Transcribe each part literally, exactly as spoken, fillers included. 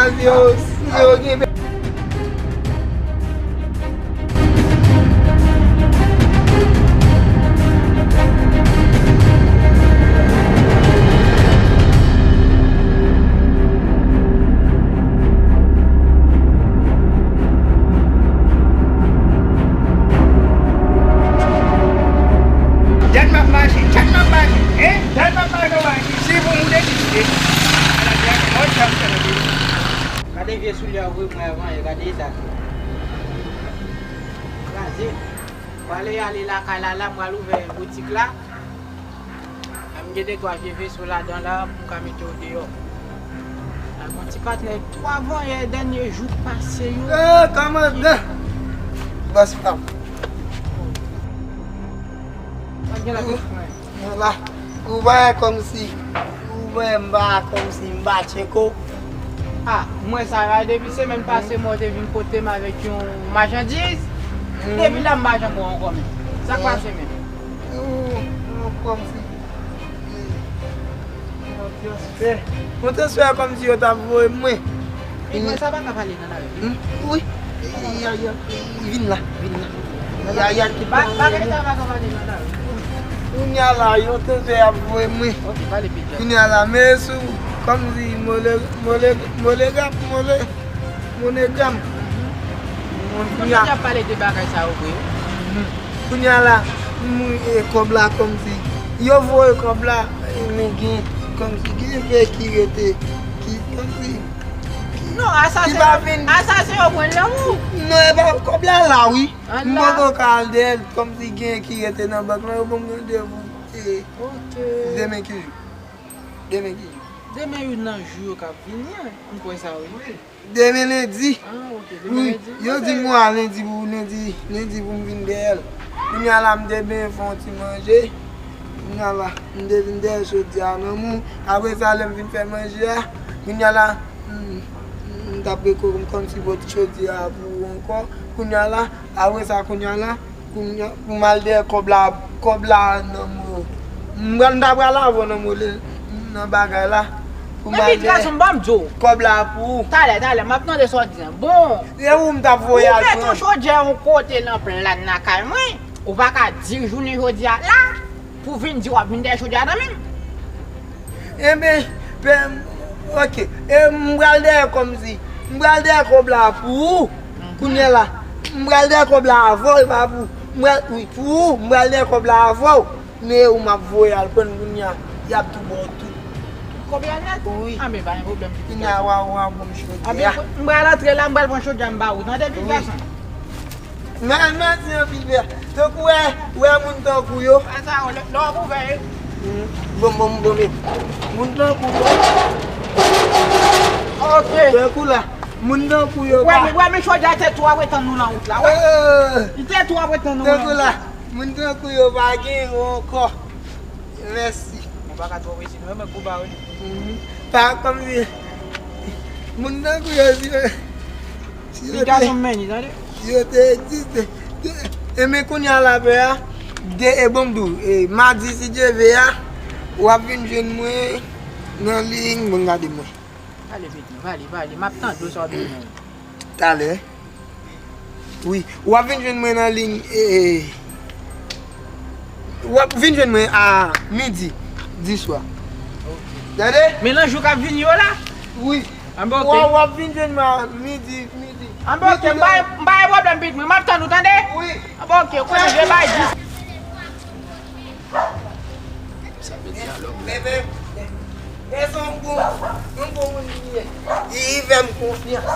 Baz yo, yo gen Dat m ap mache, dat m ap mache, en? Dat m ap mache, mache. Si pou moun egziste. Ala, di ak mòd sa m fè nan peyi. Gade vye soulye a vre mwen avan, gade eta. Kraze. Pral ale lakay la, la, m pral ouvè boutik la. M gen de twa vye veso ladan la pou m ka mete yo deyò. Ak yon ti patnè, twa vanyè dènye jou k pase yo. Eh, kòmandan! Bòs pa m. Sa gen la, bòs mwen? Mwen la. Ou pa wè kòmsi, ou wè m pa kòmsi m pa tcheke w. Ah, mwen sa la, depi semèn pase, mwen te vin kote m avèk yon machandiz. Depi la, m pa janm wè w ankò menm. Sa k pase menm? Ou, ou kòmsi, eh, yon transfè. Yon transfè kòmsi yo t ap voye mwen. E mwen sa pa ka pale nan lari. Hmm? Wi. Ya, ya, vin la, vin la. Ya, ya, kit ba-, bagay sa pa ka pale nan lari. Kounye a la, yon transfè ap voye mwen. Ok, pale pi djòl. Kounye a la, men sou, kòmsi mole, mole, mole rap, mole, MoneyGram. Kounye a ap pale de bagay sa yo vre. Kounye a la, m, e, kòb la kòmsi. Yo voye kòb la, e, men gen, kòmsi gen fè ki rete, ki, kòmsi, ki, non, ki pa vin. Asasen yo pran l nan men w. Non, e pa, kòb la la, wi. M poko ka al dèyè l, kòmsi gen ki rete nan bank la, yo ban m randevou, e, demen ki jou. Demen ki jou. Demen youn nan jou yo k ap vini an, m kwè sa, wi. Demen lendi. Ah, ok, demen lendi. Wi, yo di m mwa lendi pou, lendi, lendi pou m vin dèyè l. Kounye a la, m te benyen fè yon ti manje. Kounye a la, m te vin dèyè chodyè a nan men w. Apre sa, lè m fin fè manje a, kounye a la, m, m t ap rekò-, m kòmsi pote chodyè a pou ou ankò. Kounye a la, apre sa, kounye a la, Kounye a, pou m al dèyè kòb la, kòb la nan men w. M pral, m ta pral avè w nan men w, nan bagay la. Pou m al dèyè kòb la pou ou. Talè, talè, m ap tande sa w di an. Bon. E ou m t ap voye al pran. Ou mete yon chodyè yon kote nan plàn lakay mwen. Ou pa ka di jounen jodi a la pou vin di w ap vin dèyè chodyè a nan men m. Enben, pè m, ok. E m pral dèyè kòmsi. M pral dèyè kòb la pou ou. Kounye a la, m pral dèyè kòb la avè w, e pa pou ou. M pral, wi, pou ou, m pral dèyè kòb la avè w. Men e ou m ap voye al pran kounye a. Y ap tou ba w tout. Kòb la nèt? Wi. A, men pa gen pwoblèm, pitit gason. Kounye a, w a, w a ban m chodyè a. A, men m pral antre la, m pral pran chodyè a, m ba ou. Tande, pitit gason? Mèsi anpil, pè. Tankou wè, wè moun tankou yo. Sa, lè, lè w ap ouvè yo. Hmm. Bon, bon, bon, men. Moun tankou yo. Ok. Tankou la. Moun tankou yo. Wè, men, wè, men chodyè a tèt ou ap ret tann nou nan wout la, wè. Li tèt ou ap ret tann nou nan wout la. Tankou la. Moun tankou yo pa gen yo ankò. Mèsi. Ou pa ka twò resi, nou renmen gwo ba, wi. Mhm. Pa kòmsi moun tankou yo, si yo, si yo te, si yo te egziste. E men kounye a la, pè a, de, e bon m di w, e madi, si Dye vle a, w ap vin jwenn mwen nan liy, bon, gade mwen. Pale vit, non, pale, pale, m ap tande w sa w bezwen. Talè. Wi, w ap vin jwenn mwen nan liy, e, w ap vin jwenn mwen a midi, di swa. Ok. Tande? Men nan jou k ap vini yo la? Wi. Anben, oke. W ap vin jwenn mwen midi, midi. Anben, oke, m pa gen pwoblèm, pitit mwen. M ap tann ou, tande? Wi. Anben, oke, konnen je bay dis. Sa vle di alò. Bebe, e se yon bon, yon bon moun li ye. Li fè m konfyans.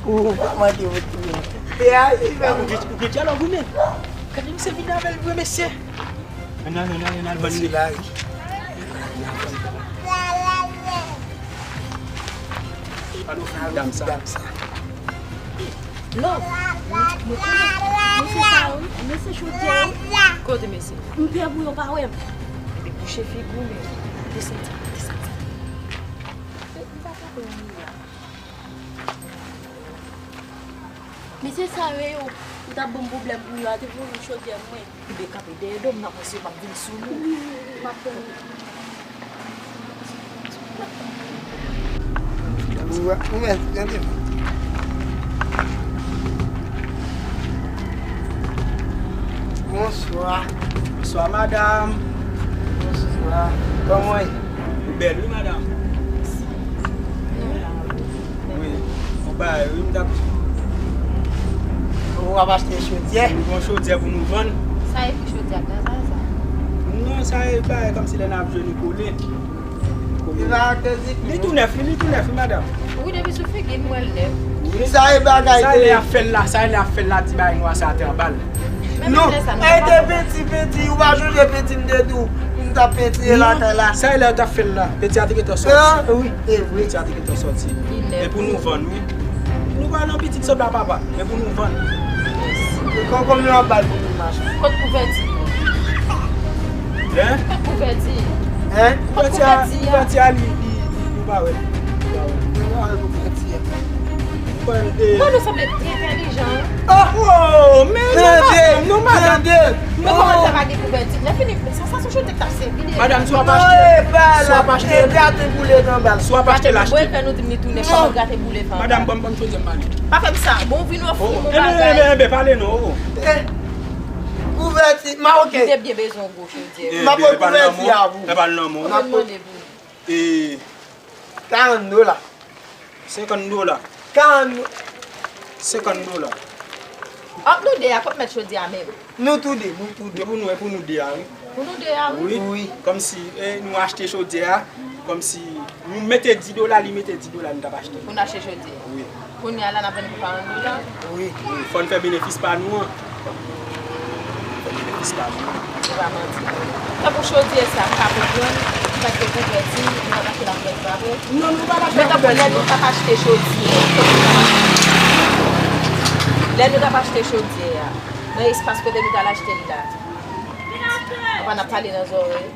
Ou pa mande yo tou. Ou gen, ou gen dyalòg ou menm. Gade misye vin avè l vre, mesye. Ann al, ann al, ann al vann li. Dam sa. Love, mwen konnen, mesye sa yo, mesye chodyè yo. Kote mesye? M pè pou yo pa wè m. Epi bouche figi w, men. Desann sa, desann sa. M pa ka pran li la. Mesye sa yo, yo, ou t ap ban m pwoblèm pou yo a, te voye m chodyè mwen. Ou dekape dèyè do m nan, mesye, m ap vin sou nou. M ap pran li. Ou wè, ou wè, gade. Bonswa. Bonswa, madanm. Bonswa. Kòman w ye? Ou bèl, wi, madanm. Wi. Yon bagay, wi, m t ap. Ou ap achte chodyè? Nou gen yon chodyè pou nou vann. Sa e pou chodyè ak gaz la, sa? Non, sa e bagay kòmsi lè n ap jwe nou kole. Li pa ak tèt li. Li tou nèf, wi, li tou nèf, wi, madanm. Wi, depi sou figi m, m wè l nèf. Wi. Sa e bagay. Sa e lè y ap fè l la, sa e lè y ap fè l la, ti bagay nwa sa te anba l. Non, e te penti, penti, ou pa sonje penti m te di w, m t ap penti lakay la. Sa e lè yo t ap fè l la, penti a te gentan sòti. Wi, e vre. Penti a te gentan sòti. E pou nou vann, wi. Nou pa nan pitit sanble a papa, e pou nou vann. E kon, konbyen w ap ba l pou nou mache? Kot kouvèti? Hein? Kot kouvèti? Hein? Kot kouvèti a? Kouvèti a, li, li, li, nou pa wè l. Nou pa wè l. Nou pa wè l kouvèti a. Mwen, nou sanble trè entèlijan, wi. Oh, men non, madanm, non, madanm. Men kòman l fè pa gen kouvèti? Lè fini, sa, sa se chodyè k t ap sèvi deja. Madanm, si w ap achte, si w ap achte, e grate boule nan bal. Si w ap achte l, achte. Mwen fè nou di m li tou nèf, kòman grate boule fè anba? Madanm, ban m, ban m chodyè m ale. Pa fè m sa. Bon, ou vin ofri m yon bagay. Enben, enben, pale non. Kouvèti, mawoken. M te byen bezwen yon gwo chodyè. M ap pran kouvèti a pou ou. Mwen mande pou ou. E karant dola. Senkant dola. Karant. Senkant dola. Ant nou de a, kot mèt chodyè a menm? Nou tou de, nou tou de. E pou nou, e pou nou de a, wi. Pou nou de a, wi. Wi. Kòmsi, e, nou achte chodyè a, kòmsi nou mete dis dola, li mete dis dola, nou t ap achte. Pou n achte chodyè. Wi. Kounye a la, n ap vann pou karant dola. Wi. Wi, fò n fè benefis pa nou an. Fò n fè benefis pa nou an. Se pa manti. Tankou chodyè sa, m ka konprann, m pa te kouvèti, nou pa t achte la kouvèti pa vre. Non, nou pa t achte la kouvèti. Men tankou lè nou t ap achte chodyè, lè nou t ap achte chodyè a, nan espas kote nou t al achte l la, apa n ap pale nan zòrèy.